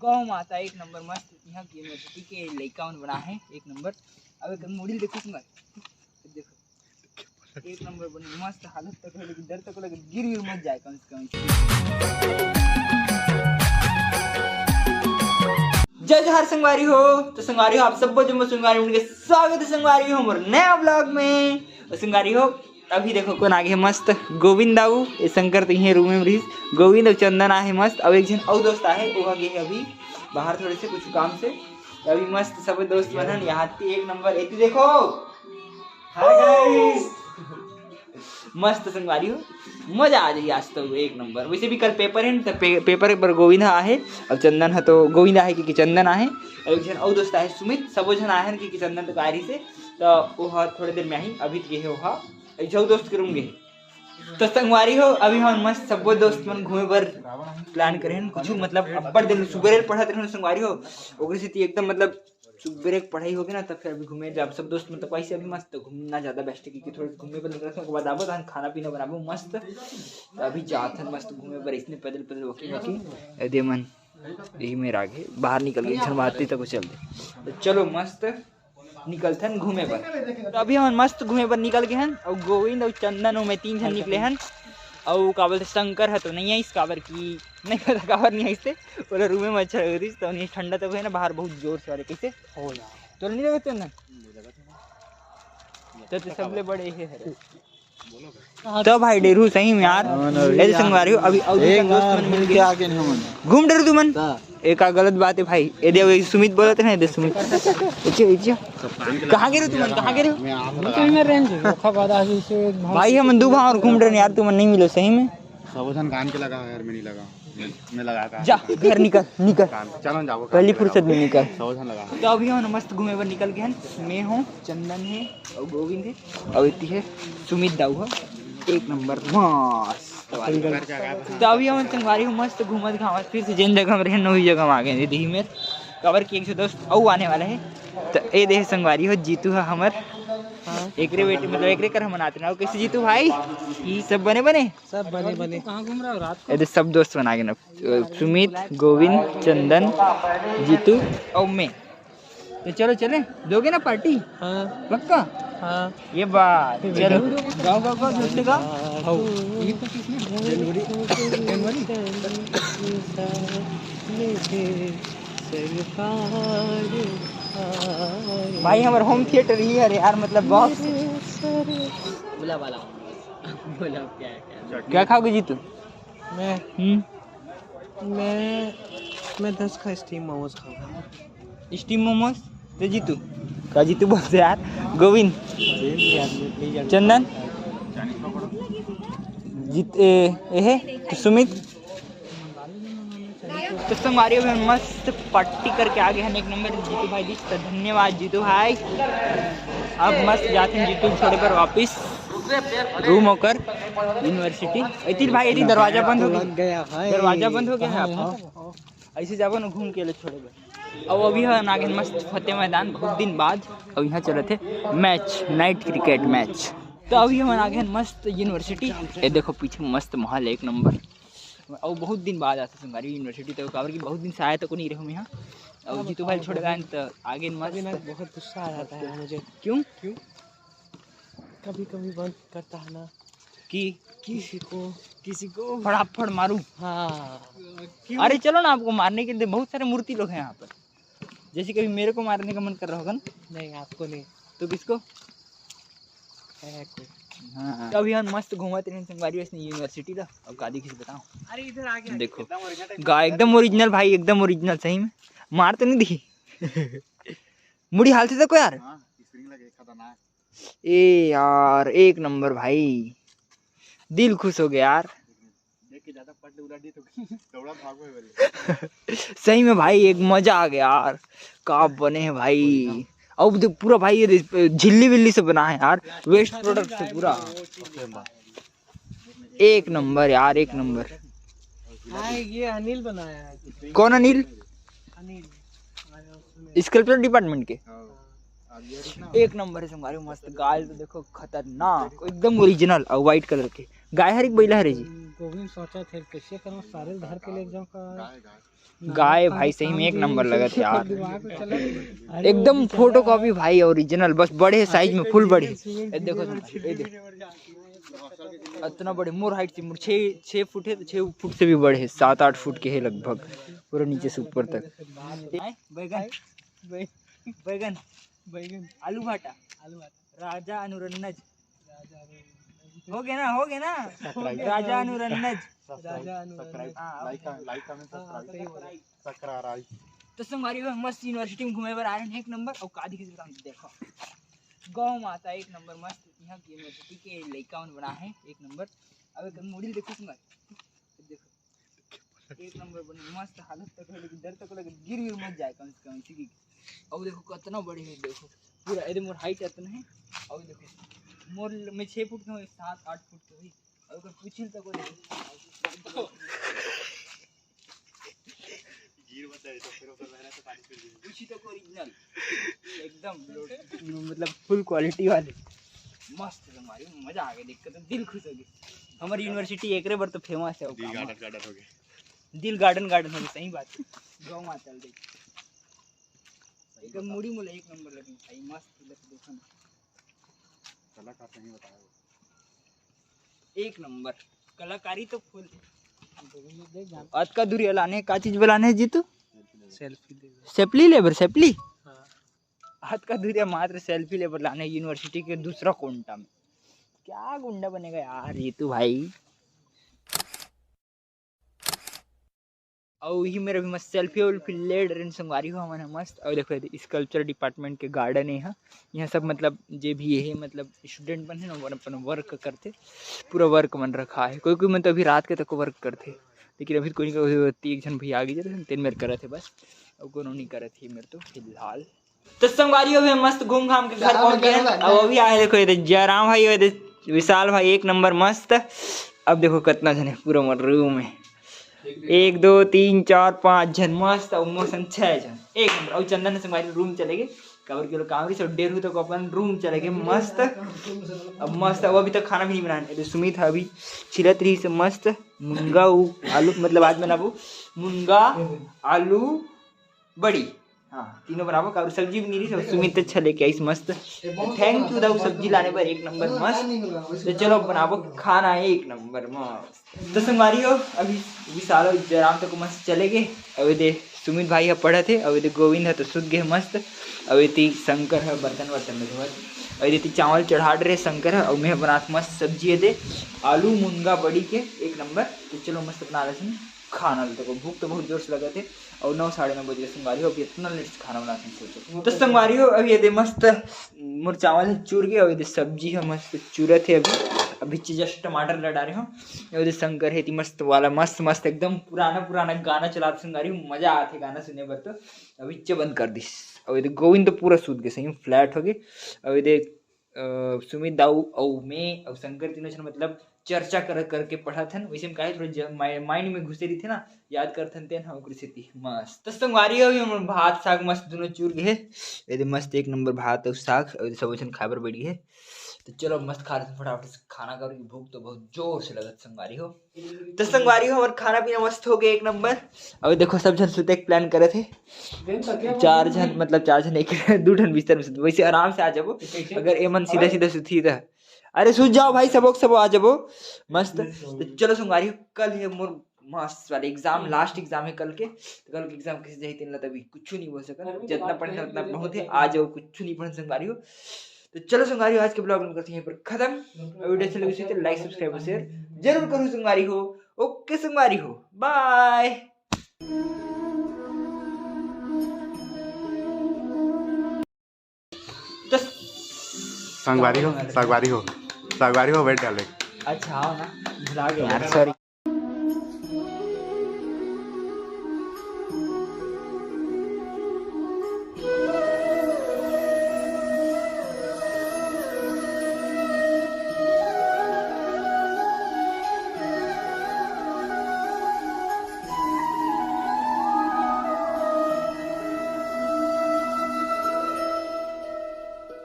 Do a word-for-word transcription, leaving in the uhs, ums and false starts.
गौ माता एक नंबर मस्त। यहाँ की यूनिवर्सिटी के लइका मन बना है एक नंबर। अब एक मुड़ी देखो संगवारी, देखो एक नंबर बने मस्त। हालत तक है, लेकिन डर तक लगे गिर गिर मत जाए कम से कम। जय जोहार संगवारी हो। तो संगवारी हो, आप सबो जम्मो संगवारी मन के स्वागत है संगवारी हो हमर नया ब्लॉग में। तो संगवारी हो, अभी देखो कोन आगे है मस्त, गोविंद दाऊ। ए शंकर तो इहे रूम में रहिस। गोविंद अउ चंदन आहे मस्त, अउ एक झन अउ दोस्त आहे, वो गे है अभी बाहर थोड़े से कुछ काम से। तो अभी मस्त सब दोस्त मन हन यहाँ ती एक नंबर। एती देखो, हाय गाइस। मस्त संगवारी हो, मजा आ जाही आज तो एक नंबर। वैसे भी कल पेपर है न, तो पे, पेपर पर गोविंद ह आहे, अब चंदन ह तो गोविंद आहे कि, कि चंदन आहे, अउ एक झन अउ दोस्त आहे सुमित, सबो झन आहे न कि, कि चंदन तो कारी से, तो वो ह थोड़े देर में आही, अभी तो गे हे वो ह, एक झन अउ दोस्त के रूम गे हे। तो संगवारी हो, अभी हम मस्त सबो दोस्त मन घूमे बर प्लान करे हन, कुछ मतलब अब्बड़ दिन सुबेरे पढ़त रहन संगवारी हो, ओकरे सेती एकदम मतलब सुबेरे के पढ़ाई होगे ना, तब फिर अभी घूमे जाब सब दोस्त मन। तो वैसे अभी मस्त घूमना ज्यादा बेस्ट है, क्योंकि थोड़े घूमे पर निकलत हन, ओकर बाद आबो तहन खाना पीना बनाबो मस्त। तो अभी जात हन मस्त घूमे बर, इसने पैदल पैदल वॉकिंग वॉकिंग। ए दे मन, यही मेर आगे बाहर निकल के झन मारती तक चल दे। तो चलो मस्त निकलथन घूमे बर। तो अभी हमन मस्त घूमे बर निकल गए हन, अउ गोविंद अउ चंदन, अउ मैं तीन झन निकले हन। अउ का बोलथे, शंकर ह तो नहीं आइस, काबर कि नहीं पता काबर नहीं आइस ते, ओला रूमे में अच्छा लगत रहिस, तो नहीं ठंडा तो है ना, बाहर बहुत जोर से, अरे कैसे हो यार, तोला नहीं लगत चंदन? तो, तो सबले बड़े ये है। तो भाई डेरू सही में यार। हाँ ना, ए संगवारी हो, अभी अउ एक दोस्त मन मिल गए। आगे नहीं मन। घूम डेरू तुमन। का? एक का गलत बात है भाई। ए दे, वही सुमित बोलत रहे, ए दे सुमित। इच्छा, इच्छा। कहाँ गे रहे तुमन? कहाँ गे रहे? मैं आम लगा। तो इधर रेंज है, ओखा बाद आज इसे भाई हम दू भाव और घूम रहे हैं यार, तुमन नहीं मिलो सही में। सबोधन कान के लगा है यार, मैं नहीं लगा। मैं, मैं लगा था। जा, घर निकल, निकल। कान, चलो जाओ, कान पहली के फुर्सत लगा। में निकल। सबोधन लगा। तो अभी हम मस्त घूमे बर निकल गए हैं। मैं हूँ, चंदन है, और गोविंद है, और इतनी है सुमित दाऊ है। एक नंबर मस्त। तो अभी हम संगवारी हो मस्त घूमत घामत फिर से जेन जगह में रहन वही जगह में आ गए दीदी मेर। काबर कि एक सौ दस अउ आने वाला है। तो ए देह संगवारी हो जीतू है हमर। हाँ। एकरे बेटी मतलब एकरे कर हम आते ना। कैसे जीतू भाई? सब बने बने? सब बने बने। कहाँ घूम रहा हो रात को? ए दे सब दोस्त बना के ना। सुमित, गोविंद, चंदन, जीतू और मैं। तो चलो चले, दोगे ना पार्टी? हाँ। पक्का? हाँ। ये बात, चलो। गाओ, गाओ, गाओ, जोर से गाओ। हाँ। ये तो किसने? जनवरी, जनवरी। भाई, हमारे होम थिएटर ही है यार, मतलब बॉक्स। बुला, बुला। बोला क्या है, क्या? क्या खाओगे जीतू? मैं हम्म। मैं, मैं दस का स्टीम मोमोज खाऊंगा। स्टीम मोमोज? तो जीतू, का जीतू बोलते यार? गोविंद, चंदन, जीत ए, ए है तो सुमित। तो संगवारी, अभी हम मस्त पार्टी करके आ गए हैं एक नंबर। जीतू भाई जी, तो धन्यवाद जीतू भाई। अब मस्त जाते हैं जीतू थोड़े बार वापस रूम होकर यूनिवर्सिटी। इतिल भाई, इतिल दरवाजा बंद हो गया। लग गया भाई। दरवाजा बंद हो गया है आपका। ऐसे जाबो ना घूम के ले थोड़े बार। अब अभी हम आ गए मस्त फतेह मैदान बहुत दिन बाद। अब यहाँ चलत है मैच, नाइट क्रिकेट मैच। तो अभी हम आ गए मस्त यूनिवर्सिटी। ये देखो पीछे मस्त माहौल है एक नंबर। और बहुत दिन बाद आते संगवारी यूनिवर्सिटी, तो काबर कि बहुत दिन से आया तो को नहीं रहूँ यहाँ। और जीतू भाई छोड़ गए तो आगे मस्त। अभी ना बहुत गुस्सा आ जाता है मुझे। क्यों? क्यों? कभी कभी मन करता है ना कि किसी को, किसी को फटाफट मारूं। हाँ। क्यों? अरे चलो ना, आपको मारने के लिए बहुत सारे मूर्ति लोग हैं यहाँ पर। जैसे कभी मेरे को मारने का मन कर रहा होगा ना। नहीं, आपको नहीं। तो किसको? है कोई। हाँ, तो अभी हम मस्त घूमत रहे संगवारी वैसे यूनिवर्सिटी ला। अब का दिखी बताओ। अरे इधर आ गया। देखो। एकदम ओरिजिनल भाई, एकदम ओरिजिनल सही में। मार तो नहीं दिखी। मुड़ी हालथे तको यार। हाँ, स्प्रिंग लगे खतरनाक। ए यार, एक नंबर भाई, दिल खुश हो गया यार। देख के ज्यादा पट उलट दी तो दौड़ा भागो है बोले। सही में भाई, एक मजा आ गया यार। का बने है भाई। अब देख पूरा भाई, ये देख, झिल्ली विल्ली से बना है यार, वेस्ट प्रोडक्ट से पूरा। एक नंबर यार, एक नंबर। हाँ, ये अनिल बनाया है। कौन अनिल? अनिल। स्कल्पचर डिपार्टमेंट के। हाँ। एक नंबर है संगवारी, मस्त। गाय तो देखो खतरनाक, एकदम ओरिजिनल और व्हाइट कलर के। गाय हरे कि बइला हरे जी? गोविंद सोचा थे कैसे करूँ, सारे घर के ले जाऊँ का। गाय, गाय। गाय भाई सही में एक नंबर लगत हे यार, एकदम फोटो कॉपी भाई, ओरिजिनल, बस बड़े साइज में, फुल बड़े। ये देखो, ये देखो, इतना बड़े, मोर हाइट से, मोर छः छः फुट हे, तो छः फुट से भी बड़े हे, सात आठ फुट के हे लगभग, पूरा नीचे से ऊपर तक। बैगन, बैगन, बैगन, आलू भाटा, आलू भाटा, राजा अनुरन्नज। हो गया ना, हो गया ना? राजा अनुरन्नज। राजा अनुरन्नज। हाँ, लाइक, लाइक, कमेंट, सब्सक्राइब। तो संगवारी हो, मस्त यूनिवर्सिटी में घूमे बर आए हैं, एक नंबर। और का दिखे, देखो, गौ माता एक नंबर मस्त। यहाँ की यूनिवर्सिटी के लइका मन बना है एक नंबर। अब एक मुड़ी देखो संगवारी, देखो, एक नंबर बने, मस्त हालत तक है, लेकिन डर तक लगे, गिर गिर मत जाए कम से कम, ठीक है? और देखो कितना बड़े है, देखो पूरा, अरे मोर हाइट इतना है। और देखो, मोर मैं छः फुट के हूँ, सात आठ फुट के हुई, और ओकर पूछी तक देखो, पूछी तक ओरिजिनल, एकदम मतलब फुल क्वालिटी वाले। मस्त संगवारी, मजा आ गया देख के, तो दिल खुश हो गया। हमारी यूनिवर्सिटी एकरे बर तो फेमस है, दिल गार्डन गार्डन हो गया। दिल गार्डन गार्डन हो गया, सही बात है। गौ माता ल देख, एकदम मुड़ी मुला एक नंबर लगी भाई, मस्त लग देखो ना। कलाकार सही बताया वो। एक नंबर कलाकारी तो फुल। अतका दूरी लाने का चीज बुलाने जीतू? सेल्फी ले। सेपली ले बर, सेपली? हाँ। अतका दूरी मात्र सेल्फी ले बर लाने यूनिवर्सिटी के दूसरा कोंटा में। क्या गुंडा बनेगा यार जीतू भाई। अउ इही मेर अभी मस्त सेल्फी उल्फी ले डरेन संगवारी हो हमन ह मस्त। अउ देखो, ये स्कल्पचर डिपार्टमेंट के गार्डन हे। यहाँ सब मतलब जे भी ये हे, मतलब स्टूडेंट मन हे ना, वो अपन वर्क करथे, पूरा वर्क मन रखा है। कोई कोई मन तो अभी रात के तक वर्क करथे, लेकिन अभी कोई कोई एक झन भैया आ गए, तेन मेर करत हे बस, अउ कोनो नहीं करत हे मेर तो फिलहाल। तो संगवारी, अभी हम मस्त घूम घाम के घर पहुंच गए। अब अभी आए, देखो, ये दे जयराम भाई, ये दे विशाल भाई, एक नंबर मस्त। अब देखो कितना झन है पूरा मोर रूम में, एक, दो, तीन, चार, पाँच झन मस्त, और मौसम छह झन, एक नंबर। और चंदन संगवारी रूम चले गए, काबर के काम रही, सब डेढ़ तो अपन रूम चले गए मस्त। अब मस्त, अब अभी तक खाना भी नहीं बनाने। तो सुमित अभी छिलत रही से मस्त मुनगा, उ आलू, मतलब आज बनाबो मुनगा, आलू, बड़ी। हाँ, तीनों बनाबो। काबर सब्जी भी नहीं रही, सब सुमित अच्छा लेके आइस मस्त। Thank you दाऊ, सब्जी लाने पर एक नंबर मस्त। तो चलो बनाबो खाना एक नंबर मस्त। तो संगवारी हो, अभी विशाल और जयराम तक मस्त चले गए। अभी दे सुमित भाई ह पढ़त हे, अभी दे गोविंद ह तो सुत गए मस्त। अभी ती शंकर ह बर्तन वर्तन में धोवत, अभी दे ती चावल चढ़ा रहे शंकर ह, और मैं बनात मस्त सब्जी है दे आलू मुनगा बड़ी के एक नंबर। तो चलो मस्त बना लेते हैं खाना। तो भूख तो बहुत जोर से लगत हे, और नौ साढ़े नौ बज गए संगवारी हो, अभी इतना लेट से खाना बनाते हैं सोचो। तो संगवारी हो, अभी ये दे मस्त मोर चावल ह चूर गए, और ये दे सब्जी ह मस्त चूरत हे अभी। अभी just टमाटर ला डारे हो। ये दे शंकर हे ती मस्त वाला, मस्त मस्त एकदम पुराना पुराना गाना चलात संगवारी हो, मजा आत हे गाना सुने बर। तो अभी चे बंद कर दिस। और ये दे गोविंद तो पूरा सूत गए, सही में फ्लैट हो गए। और ये दे अ, सुमित दाऊ अउ मैं अउ शंकर तीनों झन मतलब चर्चा कर करके पढ़त हन। वैसे में काहे थोड़ा ज-, माइ-, माइंड में घुसे रहिथे ना, याद करथन तेन ह ओकरे सेती मस्त। तो संगवारी हो, अभी हमन भात साग मस्त दोनों चूर गए हे। ये दे मस्त एक नंबर भात अउ साग, अउ सबो झन खाए बर बैठ गए हे। तो चलो मस्त खा लेथन फटाफट से खाना, काबर कि भूख तो बहुत जोर से लगत संगवारी हो। तो संगवारी हो, हमर खाना पीना मस्त हो गए एक नंबर। अउ देखो सब झन सुते के प्लान करत हे। चार झन, मतलब चार झन एक, दू ठन बिस्तर में सुते, वैसे आराम से आ जाबो। अगर एमन सीधा सीधा सुती त, अरे सुत जाओ भाई, सबो के सबो आ जाबो मस्त। तो चलो संगवारी हो, कल हे मोर मस्त वाले एग्जाम, लास्ट एग्जाम है कल के। तो कल के एग्जाम कैसे जाही तेन ला तभी कुछ नहीं बोल सकत, जितना पढ़े उतना बहुत है, आ जाओ, कुछ नहीं पढ़न संगवारी हो। तो चलो संगवारी हो, आज के ब्लॉग में करते हैं यहीं पर खत्म। और वीडियो अच्छा लगे तो लाइक, सब्सक्राइब और शेयर जरूर करो संगवारी हो। ओके संगवारी हो, बाय। तो संगवारी हो, संगवारी हो, संगवारी हो, वेट डाले। अच्छा, हाँ ना, भुला गया यार, सॉरी।